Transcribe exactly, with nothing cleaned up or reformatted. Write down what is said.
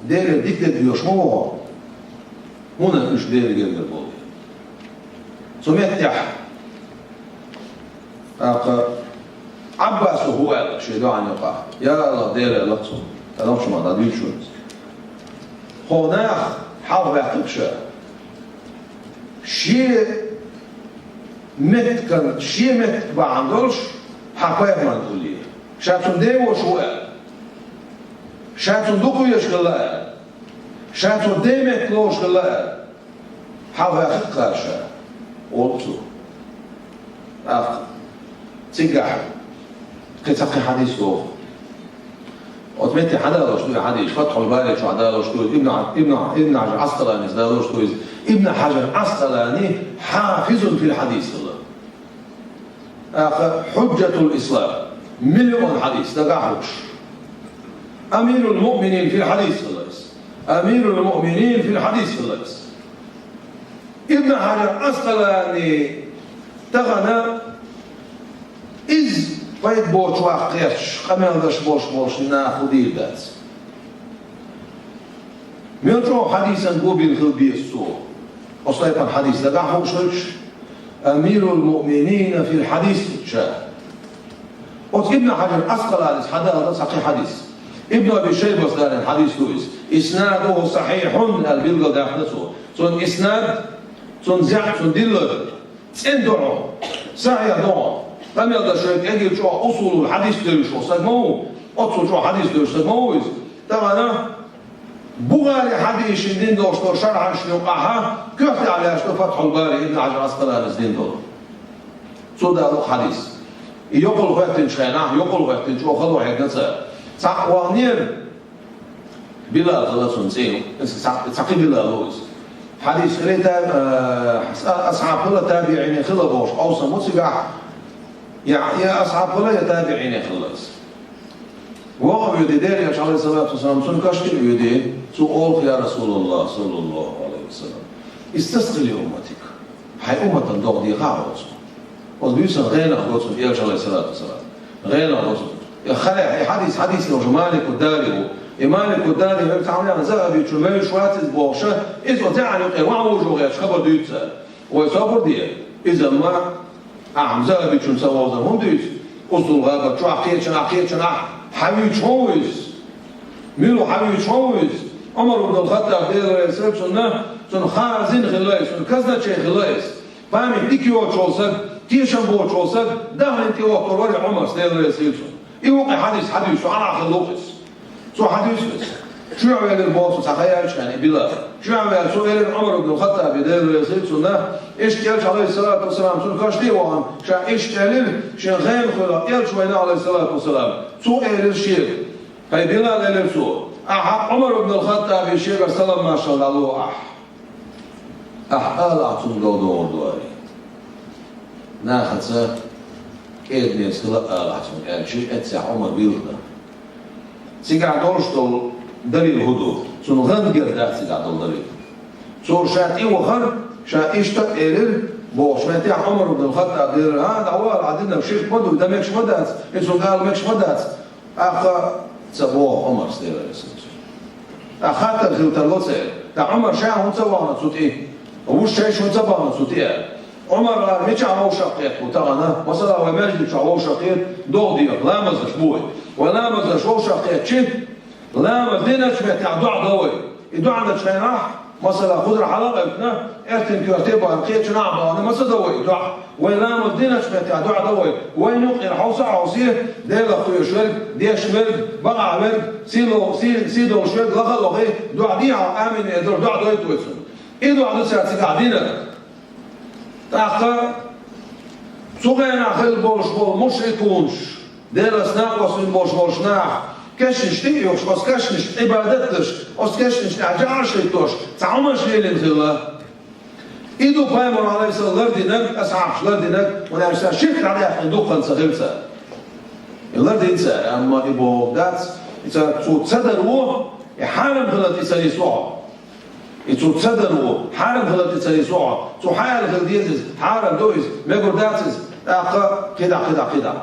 Делера дика дерг доьшуш ма ву хьо, хӀунда аьлча уьш Делан гергара болу. Цу меттехь, тӀаккха Ӏаббаса хӀу аьлла шен доӀан юкъахь, я АллахӀ, Дела, аьлла цо, тӀе нохча маттахь дӀадуьйцу шуна иза. Хьо нах хьалха ваьккхира ша, шен меттиган, шен меттиг бахьана долуш хьан пайхамарна уллера. Ша цуьнан деваша ву аьлла. Ша цунна дукха везаш хилла аьлла. Ша цуьнан ден меттиг лоруш хилла аьлла. Хьалха ваьккхира ша, олу цо. ТӀаккха цигахь кхин цхьа кхин хьадис доху. Оцу метте хьадалош ду и хьадис, Фатхьул Бари чохь далош ду иза, Ибн, Ибн, Ибн Хьажар Ӏаскъаланис далош ду иза. Ибн Хьажар Ӏаскъалани хьафизун фил хьадис хилла. ТӀаккха хьуджжатул ислам, миллион хьадис дагахь лууш. Амирул муъминин фил хьадис хилла иза. Амирул муъминин фил хьадис хилла иза. Ибн Хьажар Ӏаскъалани тахана иза пайда боцуш ваккха кхеташ, къамел деш болуш болчу наха хӀун дийр дац. Мел чӀогӀа хьадисан го бина хила беза цо. Оцу тайпана хьадис дагахь хууш хилча, амирул муъминина фил хьадис ша. Оцу Ибн Хьажар Ӏаскъаланис хьадалла цхьа кхин хьадис. Ибн Аби Шайбас далийна хьадис ду иза. Иснадуху сахьихьун аьлла билгалдаьккхина цо. Цуьнан иснад, цуьнан зӀе, цуьнан диллар цӀена ду хьуна, сахьихь ду хьуна. Къамел деш верг, эггара чӀогӀа усулул хьадис девзаш волу стаг ма ву, оццул чӀогӀа хьадис девзаш стаг ма ву иза. Тахана Бухари хьадисашна дина долуш долу шархьанашна юкъахь коьртехь лаьтташ ду Фатхьул Бари, Ибн Хьажар Ӏаскъаланис дина долу. Цо далу хьадис. И йокъал хӀоьттинчу хенахь, йокъал хӀоьттинчу хало хьегна цара. Цхьаъ ваханера, Билал хилла цуьнан цӀе, иза цхьа, цхьа кхин Билал ву иза. Хьадис хилла та-, а, асхьаб хилла, табиӀин хилла бохуш, къовсам бу цигахь, я, я асхьаб хилла, я табиӀин хилла иза. Ваха а воьдий, Делан Элча, Ӏалайхиссалату вассалам, цуьнан каштий а воьдий, цо олу: «Я Расулаллах, саллаллаху Ӏалайхи ва саллам, истаскъи ли умматик». Хьайн умматан догӀа дехахьа оцу. Оцу буьйсанна гӀенах го цунна Элча, Ӏалайхиссалату вассалам. ГӀенах го цунна. И хьа-, и хьадис, хьадис йолуш Малику Дари ву. И Малику Дари верг цхьа хӀума Захабичун вевзаш вац иза бохуша, иза оцу зӀе юкъе ван вужу гӀерташ хабар дуьйцу цара. Вай собар де, иза ма, ахьа Захабичун ца вовзар хӀунда дуьйцу? Усул гӀаба чохь кхечанахь, кхечанахь хьан вуьйцуш хьо ву иза? Мила ву хьан вуьйцуш хьо ву иза? Ӏумар ибн ал-Хаттаб, Дела реза хила цунна, цунна хазин хилла иза, цунна казначей хилла иза. Память дика йоцуш волу саг, тешам боцуш волу саг, дахарна тӀе воккхур вара и Ӏумар, Дела реза хила цунна. И ву кхин хьадис хьадуьйцу, цу Ӏанахь хилла ву иза. Цо хьадуьйцу иза. Чоьхьа велира боху цхьа хан яьлча хьайна и Билал. Чоьхьа ваьлла цо элира Ӏумар ибн Хаттаби, Дела реза хила цунна, иштта Элча, Ӏалайхиссалату вассалам, цунна каш тӀе а вахана, ша иштта элира, шен хенахь хуьлу Элча вайна, Ӏалайхиссалату вассалам. Цо элира шега. ХӀай Билал, элира цо, ахьа Ӏумар ибн ал-Хаттаби шегара салам-маршалла дӀало ахьа. Ахьа ала ахьа цунна дов догӀур ду аьлла. Нахаца кӀеда-меца хила ала ахьа цунна аьлча, эццехь Ӏумар вилхина. Цигахь долуш долу далил хӀун ду? Цунна гӀан гера дац цигахь долу далил. Цо ша тӀе вахара, ша иштта а элира бохучу меттехь Ӏумар ибн ал-Хаттаба элира: «ХӀан, дӀавала, хьан динарг ширк ма ду, дан мегаш ма дац, и цунна ала мегаш ма дац». ТӀаккха ца боху Ӏумарс, Дела реза хила цунна. ТӀаккха хаттар хила тарло церан: «ТӀаккха Ӏумар ша хӀунда ца вахана цу тӀе? Вуьш шайша хӀунда ца бахана цу тӀе?» Ӏумар, ара мичахь вовшах кхетта ву тахана? Масала, вай маьждиг чохь вовшах кхета, догӀа деха, ламаз деш бу вай. Вай ламаз деш вовшах кхетчи, ламаз диначу меттехь доӀа до вай. И доӀанаш хенахь, масала, хузар хьала а кхаьбна, эртин коьрте а бахана, кхечанахь а бахана, ма ца до вай и доӀа. Вай ламаз диначу меттехь доӀа до вай. Вайна юкъера хьовса а хьовсий, Делах кхоьруш верг, деш верг, бакъахь верг, сий ло-, сий, сий долуш верг лаха а лохий, доӀа дехьа, амин, эдур доӀа дойту вай цунна. И доӀа ду цара цигахь динарг. ТӀаккха цу хенахь хилла болуш болу мушрикунаш, Делаца накъост вина болуш болуш нах, кешнаш тӀе а юхуш, оцу кешнашна Ӏибадат деш, оцу кешнашна тӀехь жӀараш хӀиттош, цхьа хӀуманаш лелийна хилла. И ду пайхамар, Ӏалайхиссалам, лардинарг, асхьабаш лардинарг, хӀунда аьлча цара ширк дӀадаьккхина дуккха ца хилла цара. И лардина цара, амма и бохург дац, и цара цо ца дар ву, и хьарам хилар тӀе ца нисву хьо. И цо ца дар ву, хьарам хилар тӀе ца нисву хьо. Цо хьарам хила деза иза, хьарам ду иза, мегар дац иза, тӀаккха кхидӀа, кхидӀа, кхидӀа.